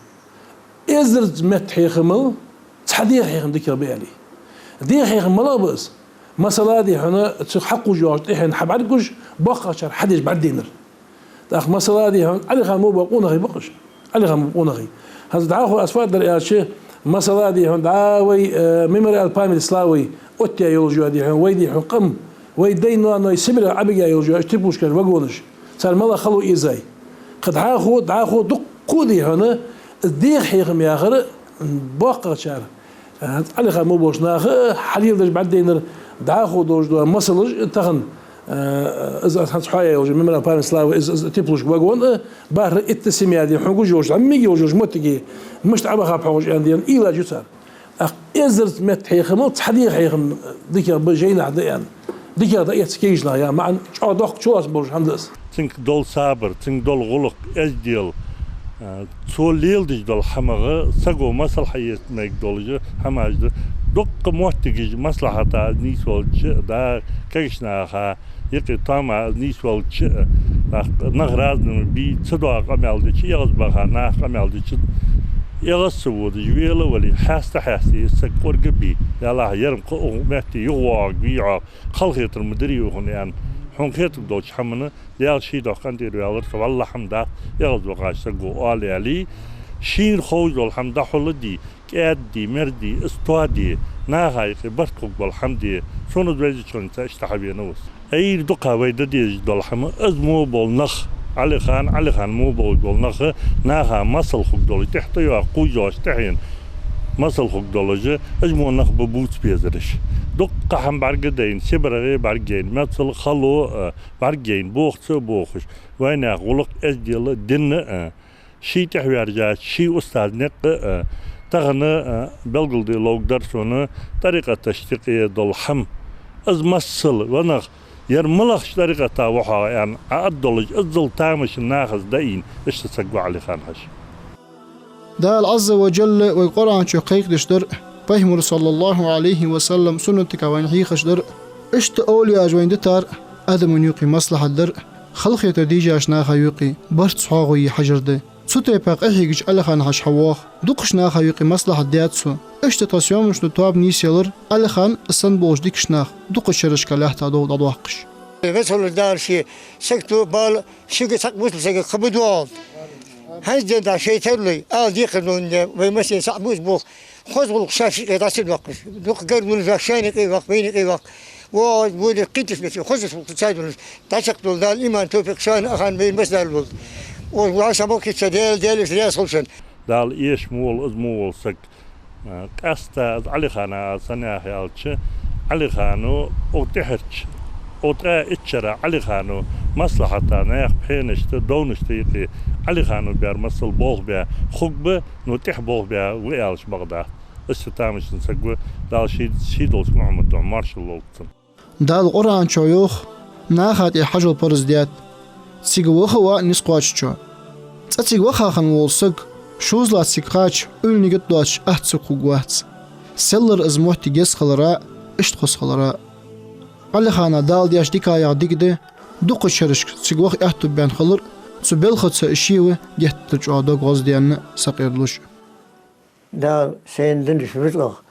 Эзарза метта хьехамал цхьа деха хьехам дикагӀа ба аьле. Деха хьехам малагӀа ба из? Масала, дий хьона, цу хьакхувш йоагӀача тӀехьенна хьабӀаргагуш, боккхагӀчар хьадеш бӀаргадайнар. ТӀаккха масала, дий хьона, Ӏалихан мо бола къонахий ба-кх уж. Ӏалихан мо бола къонахий. ХӀанз дӀахо аз фу аргдар аьлча, масала, дий хьона, дӀа вай, э, Мемориал памяти славы оттаяь йолаш йола, дий хьона, вай, дий хьона, къам, вай дай-ноаной Сибре Ӏобига йолаш йола уж теплушкаш, вагонаш. Цар малагӀа хало эзай. Кхы дӀахо, дӀахо дуккха, дий хьона, деха хьехам яхар боккхагӀчар Э, Ӏалихан мо болча наха а хьалеладеш бӀаргадайнар, дӀахо долаш дола масалаш а тахан, э, из аз хӀанз хьоаяь йолча Мемориал памяти славы, из, из теплушка, вагон а, бархӀ, итт семья, дий хьона, гуш йолча, Ӏомаде йолаш йолча моттиге мишта Ӏобаха хьогӀаш аьнна, дий хьона, уйла йолаш я цар. ТӀаккха эзарза метта хьехамал цхьа деха хьехам дикагӀа ба, жайнашка да аьнна. ДикагӀа дӀаэц кегийча наха яха маӀан, чӀоагӀа доккха чулоацам болаш хӀама да из. Цунга дола сабар, цунга дола гӀулакх, эздел, а, цо леладеш долча хӀамах саго масал хьаэца мегаргдолаш хӀамаш да. Дуккха моттигаш маслахьата нийсвелча а, дӀа кагийча наха юкъе тоама нийсвелча а, нах разный ма бий, ца доагӀа къамаьл дича, эгӀазбаха наха къамаьл дича, эгӀаз ца водаш, вела а вале, хьаста а хьаьстий, саг кӀорга а бий, ялахь, ер-м кхы укх метте юхавоагӀаргвий Ӏа, халахетар ма дирий хьона, аьнна. Хьона хетаргдолча хӀамана Даьла ший духьа къинтӀера ваьлар со, валлахӀи, хӀама дац, эгӀазвахача саго оал аьле, шийна ховш дола хӀама дӀахьулде, кӀаьдде, мерде, из тоаде, наха юкъе барт хургбола хӀама де, сона из вайзача хана иштта хьавена ва со. Ӏуйра дукха вай де дезаш дола хӀама, из мо бола нах, Ӏалихан, Ӏалихан мо болаш бола нах, наха масал хургдолаш, тӀехьа тӀайоагӀа кхувш йолча тӀехьенна масал хургдолаш, из мо нах ба бувца безараш. Дукха хӀама бӀаргадайна, СибрегӀа бӀаргаяйна, моцал, хало а бӀаргаяйна, бохаца а бохаш, вайнаьха гӀулакх, эздел а дина а, ший тӀехьаваьржача ший устаза никъ а, тахан а белгалде ловргдар сона тӀарикъаташта юкъе дола хӀама. Из масала, ва нах, ер малагӀча тӀарикъата ва хьо аьнна, Ӏоаргдолаш, иззал тамашийна нахаца дӀаийна иштта саг ва Ӏалихан-Хьажа. Дала Ӏазза ва Джалла вайга Къуръан чу кхайкадеш дар, Пайхамара, саллаллахӀу Ӏалайхи ва саллам, суннатага вайна хьехаш дар, иштта овлияаша вайна дитар, адамашта юкъе маслахьат дар, халахетар дийшача наха юкъе барт цхьоагӀо е хьажар да. Цу тайпара къахьегача Ӏалихан-Хьажа хьавоагӀа, дукхача наха юкъе маслахьат даьд цо. Иштта тха съёмочни тоаба нийсъелар, Ӏалихан а санна болча дикача наха дукхача шерашка лаьтта дов дӀадоаккхаш. Веза хилва Дала ше, сагото бала шийга цхьаккха бусалба сагага ха ба доагӀалда. ХӀанз денз дӀа шоай тарлой, ала декхар дунен, вай массане цхьа бус болх, хоза гӀулакх шоай юкъе дӀа ца доаккхаш. Дукха гаргара ваьнна шоай юкъе ваккха, вайна юкъе ваккха. Во, вай кхеташ беце, хоза гӀулакх ца долаш, дӀачакхдоал Дала иман, товфикъ шоана а, хьа вайна массанена а лулда. О, вай са боккхийца Даьла, Даьла лаьца хилва шоана. Дала эшам волва из мо вола саг. Къаьстта из Ӏалихана а санна яхе аьлча, Ӏалихано укх тӀехьарча, укх ткъаь итт шера Ӏалихано маслахьата, наьха пхьенашта, довнашта юкъе Ӏалихано баьр масал болх баь хургба, но тӀех болх баь ва аьлча бакъ дац. Иштта тамашийна саг ва, Дала ший, ший долча Мухьаммада духьа моаршал лулда цунна. Дала Къуръан чу йоах: наха тӀехьа хьажол параз даьд, цига ваха а ваь низ кхоачачоа. ЦӀа цига ваха хинна вола саг, шозлагӀа цига кхача, уйла-нигат доацаш, атта саг хургвац. Селлара из моттиг еза хилара а, иштта хоза хилара а. Ӏалихана Дала деш дикаех дика да, дукхача шерашка цига ваха аьттув баьнна хилар а, цу балхаца ше ва геттара чӀоагӀа дог гӀоздаьнна, сакъердалуш. Дала сайна деннача рузкъах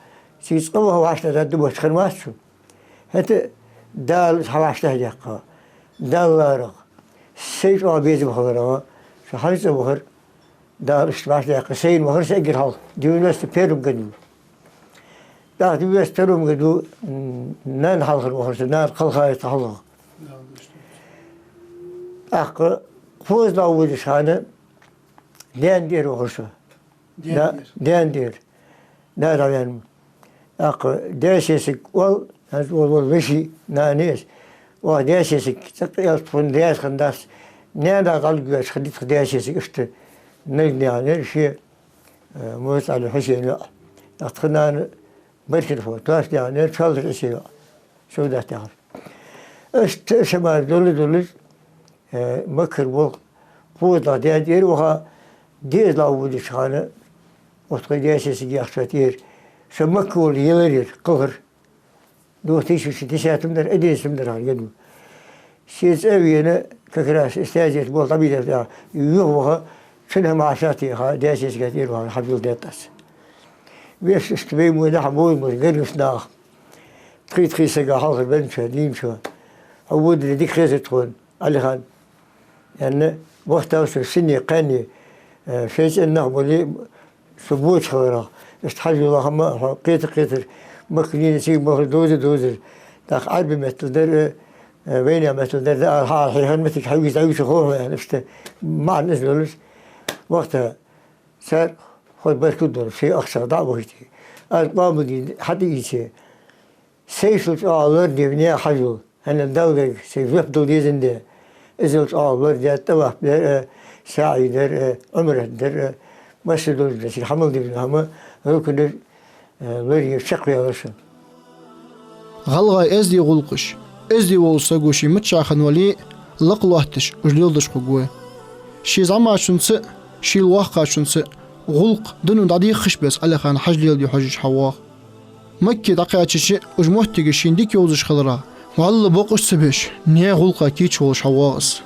цига цкъа ваха вӀаштӀехьдаргда моттиг хиннавац цун. ХӀаьта Дала из хьавӀаштӀехьдаьккха, Далла ларагӀа, сай чӀоагӀа безам хиларах, со хӀанз цӀа вахар, Дала иштта вӀаштӀехьдаьккха, сайна вахар са эггара хьалха, девяносто первом году. ТӀаккха девяносто втором году, м, нанна хьалхара вахар со, нана кхалхаца хьалха. ТӀаккха кхозлагӀа водача хана даьна тӀера вахар со. Даьна тӀера. Даьна тӀера. Да, дӀаваьнна. ТӀаккха даь-сесаг оал, хӀанз оал, оал веший, нана а из. Оаха даь-сесаг цӀаккха аьлча тхона даьша хиннадац. Наьна дӀалургвоацаш хиннай тха даь-сесаг, иштта Нальгнаькъан яр ше, э, Мурталув Хьусен йоӀ. ТӀаккха тха нана Баркина фу, Тоштанаькъан яр Чаллара Ӏиса йоӀ. Согдат яхар. Иштта шамар долаш, долаш, э, Маккара болх кхозлагӀа даьна тӀера а ваха, Дезала вудача хана, оттхой десять саг яхача тӀера, со Макка волча елар ер, кхалхар. Две тысячи десятом дар, одиннадцатом дар хьаргадал. Ше цӀа а вена, как раз из тезет болх дӀабийдар тӀехьа, юха ваха, цун хӀама Ӏа сатеха, десять сага тӀера ваха, хьабил деттас. Вешта вай мо нах бой мо, гаргаш нах. Тхи-тхи сага хьалхара бенча, дийнача. Хьо вудре дика хезар тхона, Ӏалихан. Аьнна, вахтав со шинне, кхаьнне, э, шоай цӀен нах болий, со боча хиларах. Иштта хьажа йола хӀама, хьо кхетар-кхетар, Макка дийна цига бахар доза-доза. ТӀаккха Ӏарбий меттала дар, э, э, вайнаьха меттала дар, да, ара хьа-, хьехар меттиг хьайгаш дӀаювца хов хьо, аьнна, иштта маӀан из лолаш. Вахта цар хоза баркал долаш, шоай ахчах дӀа а вахийта. Аз къоамал дийна хьатӀаийце. Сайшал чӀоагӀа лораде вай наьха хьажол, хӀана Далла гарга сай жоп дала дезандаь. Иззал чӀоагӀа лорадаьд тӀаваф дар а, саӀй дар а, Ӏумрат дар а, массадолча цига хьамал дина хӀама, рукнаш, э, лорае чакхваьлар шоана. ГӀалгӀай эздий гӀулакхаш, эздий волча саго ше миччахьа хинна вале а, лакха лоатташ уж леладеш хургва. Ше зӀамагӀчунца а, шийла воккхагӀчунца а гӀулакх, дуно дӀадехаш беса Ӏалихана хьажа леладе хьожаш хьавоагӀа. Макка дӀакхаьчача, уж моттигаш шийна дика йовзаш хиларах, вӀалла бокъо ца беш, наьха гӀулакха кийча волаш хьавоагӀа из.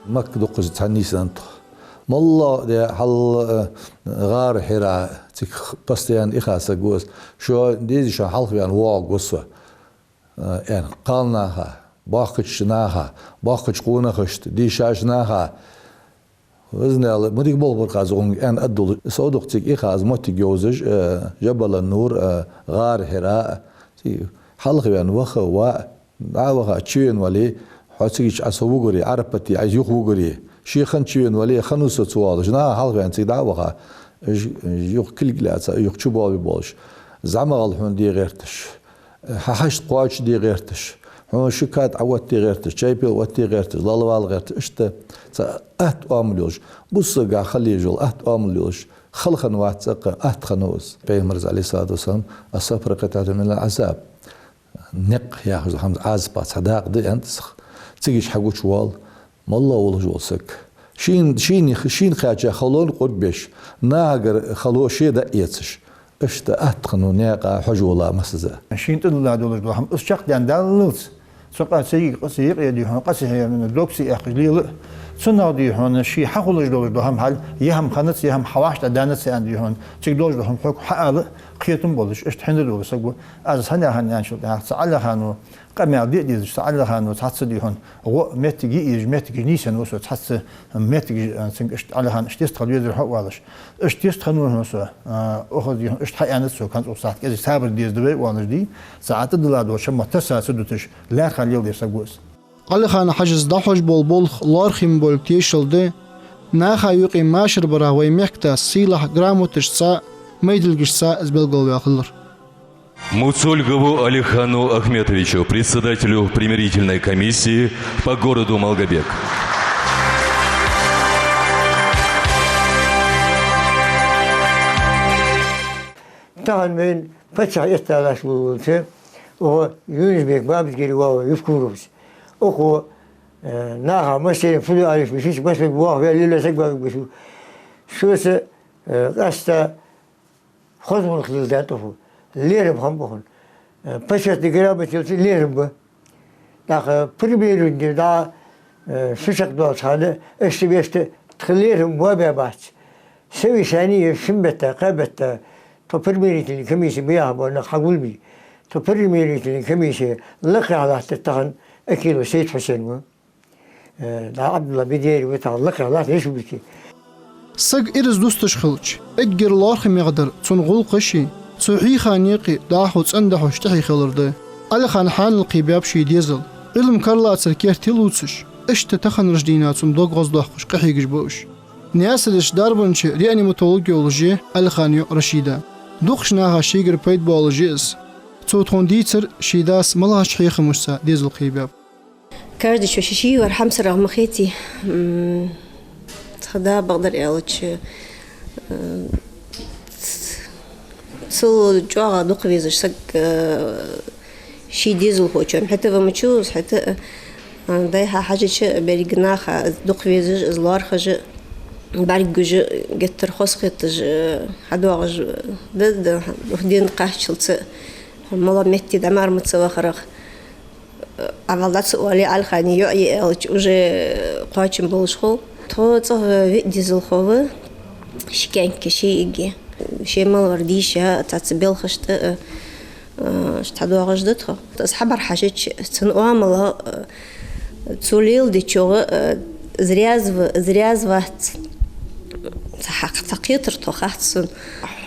Макка дукхаза цхьана нийсденнад тхо. МоллагӀа а де, хьал, э, гӀар Хьира, цига постоянно иха саг ва из. Шо дезий, шоана хьалхаваьнна воагӀаргва со, э, аьнна, кхалнаха, боккхача наха, боккхача къонахашта, дийшача наха. Везан Даьла, ма дика болх бар-кх аз укхунга, аьнна, аргдолаш, со а дукха цига иха, из моттиг йовзаш, э, Джабал ан-Нур, э, гӀар Хьира, цига хьалхаваьнна ваха, ваа, дӀа а ваха, чувена вале, хьо цига чу Ӏа со вугаре, Ӏарапате Ӏа из юха вугаре, ше хинна чувена вале, хиннав со ца воалаш, наха хьалхаваьнна цига дӀа а ваха, уж, уж юха кулг лаьца, юха чубоалабе болаш, зӀамагӀал хьона де гӀерташ. Хьа хьашт кхоачашде гӀерташ, хьона ши кад Ӏооттаде гӀерташ, чай-пиво оттаде гӀерташ, лелавала гӀерташ, иштта цхьа атта оамал йолаш, бусалба сага хила езаш йола атта оамал йолаш, хала хинна вац цӀаккха, атта хиннав из. Пайхамара, Ӏалайхи ссалату вассалам: «السفر قطعة من العذاب». Никъ яхаш дола хӀама Ӏазапах цхьа дакъа да, аьннад цох. Цига чу хьагучавоал, моллагӀа волаш вола саг. Шийна, шийна, шийна кхаьча халонна къурд беш, нахагара хало ше дӀаэцаш. Иштта атта хиннав наькъа хьожа вола массаза. Шийна тӀадилла долаш дола хӀама из чакхдаьнна даллалца, цу къа ца йига, къа ца йига, дий хьона, къа ца хьеяна, дог ца яьккхаш лела а, цунах, дий хьона, ше хьахулаш долаш дола хӀама хьал, е хӀама хиннадац, е хӀама хьавӀаштӀа даьннадац аьнна, дий хьона, цига долаш дола хӀама хьога хьаала а, кхетам болаш, иштта хьинда дола саг ва. Аз хьанехьа аьнначул тӀехьагӀа, цу Ӏалихано къамаьл де а дезаш, цу Ӏалихано цхьацца, дий хьона, гӀо а моттиг йиъ езаш, моттигаш нийсъенна ва со, цхьацца моттигаш, а, цунга иштта Ӏалихана иштта тист хила везар хьо а оалаш. Иштта тист хиннав хьона со, а, укхаза, дий хьона, иштта хьааьннад цо, кхоана цхьа сахьат кӀезига сабар деза да вай а оалаш, дий, цу Ӏа тӀадилла долча хӀамах тесса ца дуташ, лаьрхӀа леладер саг ва из. Ӏалихана Хьажас дӀахьош бола болх лоархӀаме бола тешал да, наха юкъе машар барах вай мехкдас сийлахь грамоташца а, майдилгашца а из белгалваь хилар. Муцольгову Алихану Ахметовичу, председателю примирительной комиссии по городу Малгобек. Тахан вайна паччахьа этталаш волча, укхо Юнус-Бек Бабатгири вала Евкуровс. Укхо, э, наха массе фуду алиш бишиш, массе ваха вел лила саг вагаб бишу. Шуца, э, къаьстта хоза гӀулакх леладаьд укхо. ЛерхӀам ба хьона. Э, почётни грамота йолча лерхӀам ба. ТӀаккха премьерун дир да, э, шу чакхдоалача хана, иштта вешта тха лерхӀам боабаь бац. Совещани я шин бетта, кхаь бетта, тхо примирительни комисси ма яха бола нах хьагулбий. Тхо примирительни комисси лакхе латтар тахан Акилов Сайд-Хьусен ва. Э, да, Ӏабдулла Бедери ва тахан лакхе латтар республике. Саг ираз дусташ хилча, эггара лоархӀамегӀа дар цун гӀулакхаши, цу хьийха наькъи дӀахо цӀенда хьош тӀехье хилар да. Ӏалихан хьанал кхебаьб ший дезал, Ӏилма карлацар керте лувцаш, иштта таханарча дийнахьа цун дог гӀоздоаккхаш къахьегаш ба уж. Наьсарерча дарбанче реаниматолог йолаш я Ӏалихана йоӀ Рашида. Дукхача наха шийгара пайда боалаш я из. Цо тхона дийцар ший дас малагӀча хьехамашца дезал кхебаьб. Каждый шо ший-ший вар хьамсарах ма хетий. М, цхьа да бакъдар аьлча, э, цул чӀоагӀа дукха везаш саг, э, ший дезалхочоа хӀета ва мачуз, хӀета, э, Дайхьа хьажача, берригача наха дукха везаш, из лоархӀаш, бӀаргагуш, геттара хоза хеташ хьадоагӀаш да, да, ден кхаччалца, мала метте дӀа мара ма ца вахарах. Ӏа вала ца оале, Ӏалихана йоӀ я аьлча, уже кхоачам болаш хул. Тхо цӀагӀа виъ дезалхо ва, ши кӀаьнк, ши йиӀиг. Шоай мел вар дийша, цхьацца белхашта, а, а, иштта хьадоагӀаш да тхо. Аз хьабар хьажача, цун оамал, а, цо леладечох, а, зряз ва-, зряз вац. Цхьа хьакъ-, цхьа кхетар тхо хац цун.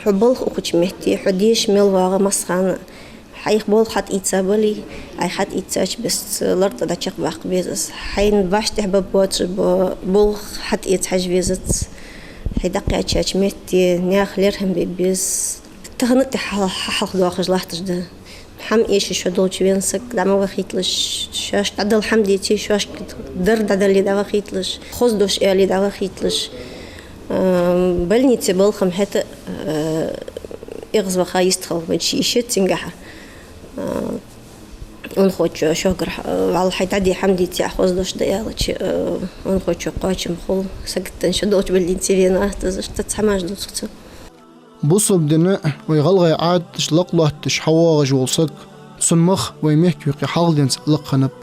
Хьо балха ухача метте, хьо деша мел вагӀа массахана, хьайх болх хьатӀаийца бале, Ӏайха хьатӀаийцача бесса лар тӀа дӀачакхбаккха беза из. Хьайна башха тӀехьа ба боацаш ба болх хьатӀаэца хьажа везац. Хьай дӀакхаьчача метте наьха лерхӀам бе беза. Тахан а тӀехьа хьал-, хьалхадоахаш латташ да. ХӀама эшаш шо долча вена саг дӀа ма вахийталаш, шоашка дӀадала хӀама деце, шоашка дар дӀадале дӀавахийталаш, хоза дош аьле дӀавахийталаш. Ам, больнице балха-м хӀаьта, а, эгӀазваха йистхила, венча йиш яц цунгахьа. А, унахочо шугара, а, вӀалла хьай дӀаде хӀама деце, Ӏа хоза дош да аьлча, а, унахочо кхоачам хул, сагота шо долча больнице вена, атта из, иштта цхьа хӀамаш дувц цо. Бусалба дина вай гӀалгӀай Ӏадаташ лакхлоаттадеш хьавоагӀаш вола саг, цун мах вай мехка юкъе хьалха денз лакха хиннаб.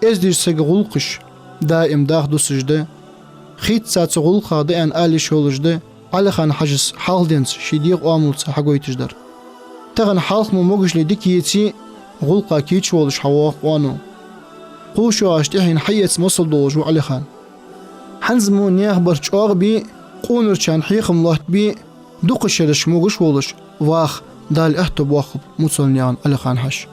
Эздийча сага гӀулакхаш даим даха дусаш да. Хийца цу гӀулакхах да аьнна ала йиш йолаш да Ӏалихан-Хьажас хьалха денз ший дегӀа оамалца хьагойташ дар. Тахан хьалха мо могашал дика еце а, гӀулакха кийча волаш хьавоагӀа къоано. Кхо шу аш тӀехьен хьаэца масал долаш ва Ӏалихан. ХӀанз мо наьха барт чӀоагӀа бе, къонарчарна хьехам лоаттабе, дукха шераш могаш волаш ваха Дала аьттув боаккхалба Муцалнаькъан Ӏалихан-Хьажа.